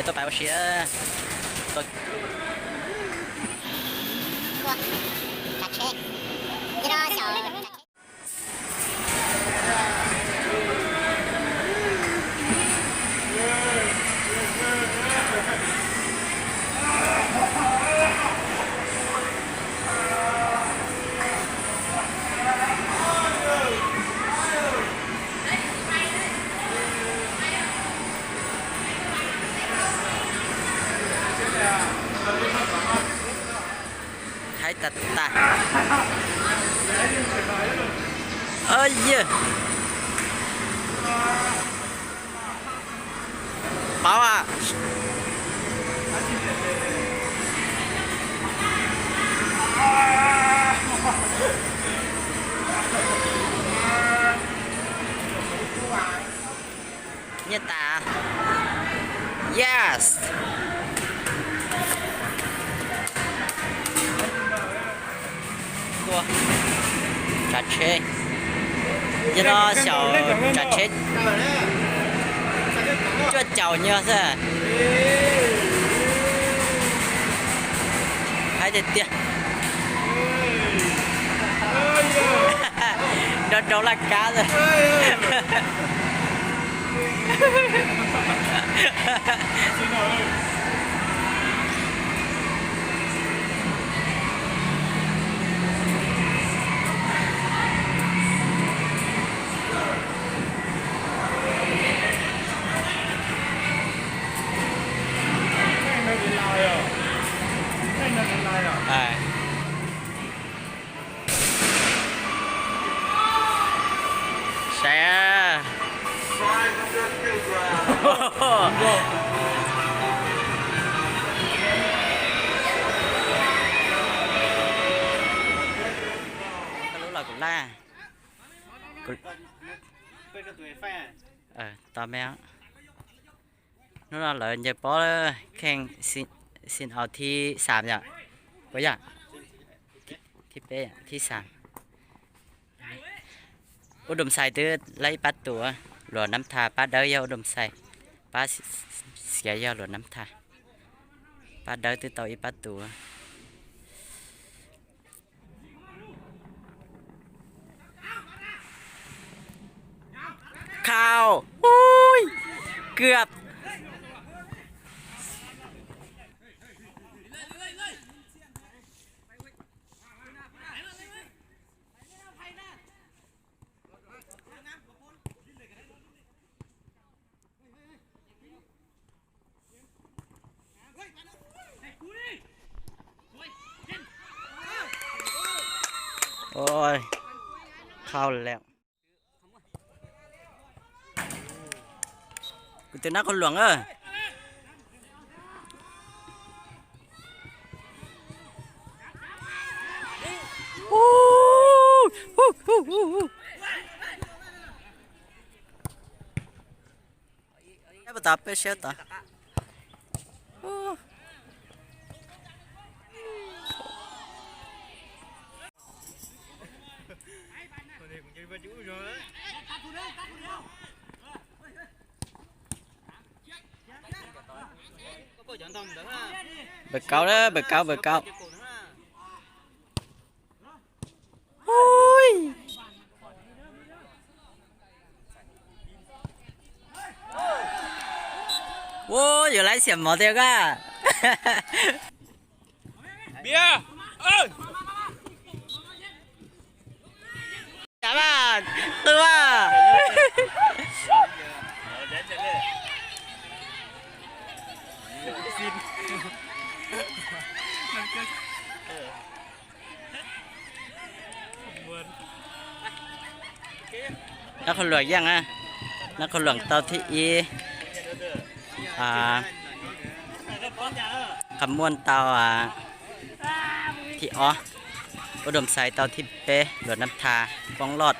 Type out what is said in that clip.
Tuaj pais ua si. Haib tag tag. Yog paub a. Nyiaj tas. Yes. Tsav tsheb. Yog no xyaum tsav tsheb cuaj caum nyuag xwb. Haib tiag tiag. Nrov nrov laj kab xwb. Saib. Lub los kuv laj. Tos me. Hnub no lawv ncaws pob kheej xin aus thib xam yom, puas yog? Thib peb, thib xam. Ub Dum Xais twb laib ib pab tus, Luam Nab Thas, pab dawb yog Ub Dum Xais, pab xiav yog Luam Nab Thas, pab dawb twb tau ib pab tus. Khau, ui, เกือบ. Ôi, khau lawm. Kuv tus nab qhov luam a. Puas tas peb siab tas. Npawg Kaub, npawg Kaub, npawg Kaub. Ua, yuav laib xiam mov tiag koj. Nab Qhov Luam yeej, Nab Qhov Luam tau thib ib, Qhov Muaj tau thib ob, Ub Dum Xais tau thib peb, Luam Nab Thas poob loj.